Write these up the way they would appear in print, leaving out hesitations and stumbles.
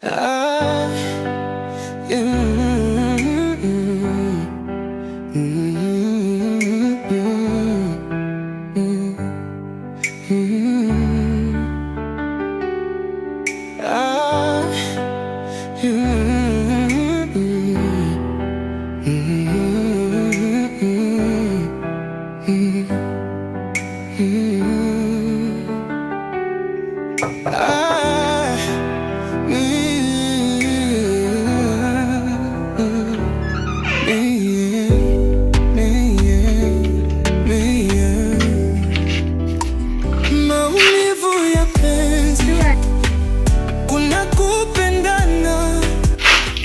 Ah, mm, mm, mm, mm. Ah, mm, mm, mm, ah, mm, me, me, maumivu ya penzi, kuna kupendana,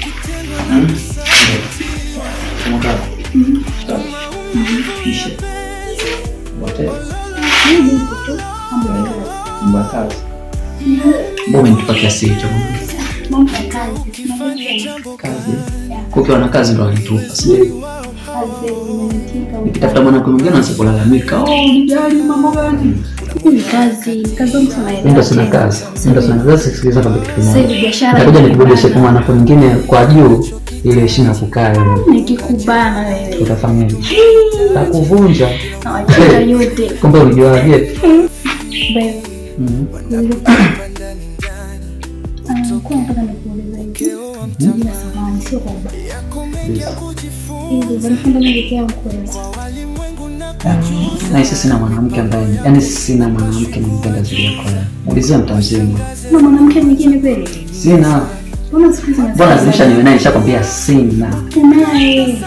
kutendwa na kusalitiwa. Maumivu ya penzi. Kazi. Mbona umenitupa kiasi hicho? Mambo ya kazi. Kazi. Kukiwa na kazi ndo wanitupa, si ndio? Kazi imenitinga. Nikitafuta mwanamke mwingine anaanza kulalamika, "Oh, unijali mambo gani?" Ni kazi, kazi mtu anaelewa. Mimi ndo sina kazi. Mimi ndo sina kazi. Sasa sikiliza kwa kitu Sasa kimoja. hivi biashara Nitakuja nikubebeshe kwa mwanamke mwingine kwa juu ile heshima ya kukaa wewe. Nikikubana wewe. Utafanya nini? Takuvunja. Nawachia yote. Kumbe ulijuaje? Babe. Mhm. Kwa nataka nikuulize hivi. Bila samahani, sio kwa ubaya. Hivi unanipenda mimi peke yangu kweli? Na sisi sina mwanamke ambaye, yaani sina mwanamke nampenda zaidi yako wewe. Ulizia mtu mzima. Kuna mwanamke mwingine kweli? Sina. Mbona siku hizi Mbona lazimisha niwe naye? Nishakwambia sina. Unaye.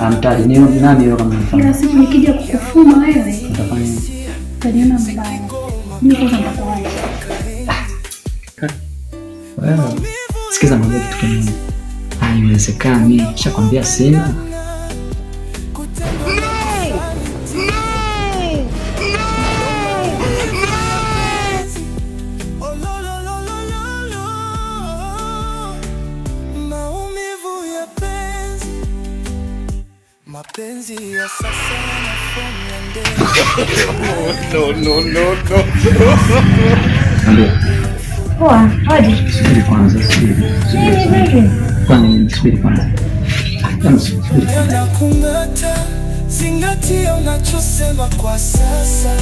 Amtaji ni nani yeye kama mfano? Kila siku nikija kukufuma wewe, Utafanya nini? utaniona mbaya. Mimi kwanza nitakuacha. Wewe sikiza, mwambie kitu kimoja. Haiwezekani. Nishakwambia sina. Maumivu ya penzi, mapenzi ya sasa yana fomu ya ndege. No, no, no, no. Mwambie. Poa, hodi. Subiri kwanza, subiri. Subiri. Kwani subiri kwanza. Hebu subiri. Yanakung'ata, zingatia unachosema kwa sasa,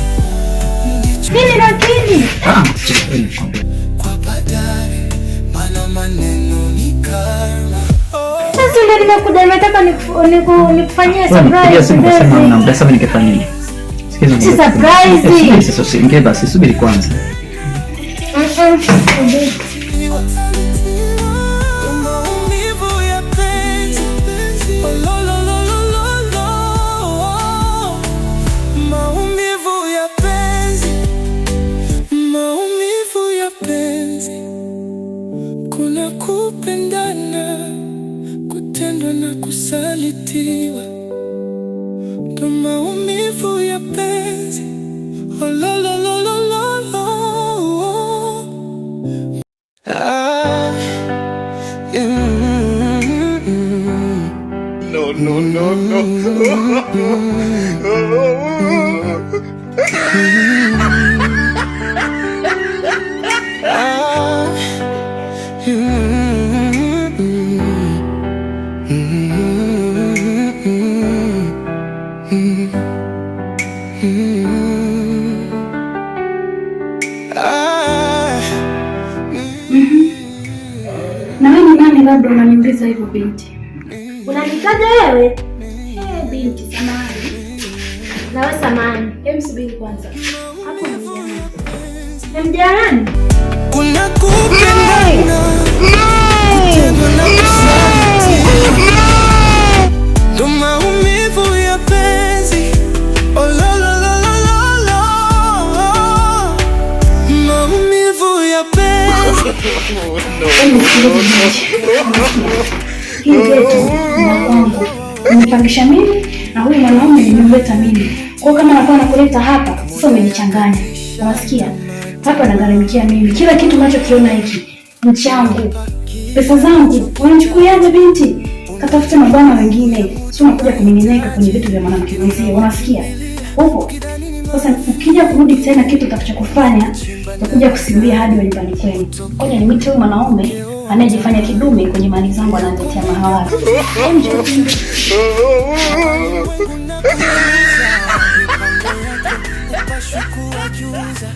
ndicho Nini lakini? Ah, subiri nikwambie. kwa baadaye, maana maneno ni karma. Oh. Sasa ndio nimekuja, nimetaka nikufanyie Wewe nipigia surprise. simu kasema hamna muda, sasa mimi ningefanya nini? Sikiza. Si surprise. Subiri sasa, usiingie basi, subiri kwanza. Maumivu ya penzi. Oh, lo, lo, lo, lo, lo, lo. Maumivu ya penzi. Maumivu ya penzi. Kuna kupendana, kutendwa na kusalitiwa. Ndo maumivu ya penzi. Oh, lo, lo, lo, lo, lo, lo. Ah, No, no, no, no. Ah, ah. Na wewe ni nani labda unaniuliza hivyo binti? Unanitaja wewe? Eh, binti samahani. Na wewe samahani. Hebu subiri kwanza. Hapo ni nani? Ni mjana nani? Kuna kupendana, kutendwa na kusalitiwa. Ndo maumivu ya penzi. Oh, lo, lo, lo, lo, lo, lo. Maumivu ya penzi. Hebu sikiliza binti. Hii ghetto ni ya kwangu. Nimepangisha mimi na huyu mwanaume nimemleta mimi. Kwa hiyo kama anakuwa anakuleta hapa, sasa umenichanganya. Unasikia? Hapa nagharamikia mimi. Kila kitu unachokiona hiki ni changu. Pesa zangu unanichukuliaje binti? Katafute mabwana wengine. Sio unakuja kuning'inika kwenye vitu vya mwanamke mwenzie. Unasikia? Upo. Sasa ukija kurudi tena kitu utakachokufanya utakuja kusimulia hadi wa nyumbani kwenu. Ngoja nimwite huyu mwanaume Anayejifanya kidume kwenye mali zangu ananiletea mahawara. Hem, njoo. Upashwi kuwajuza.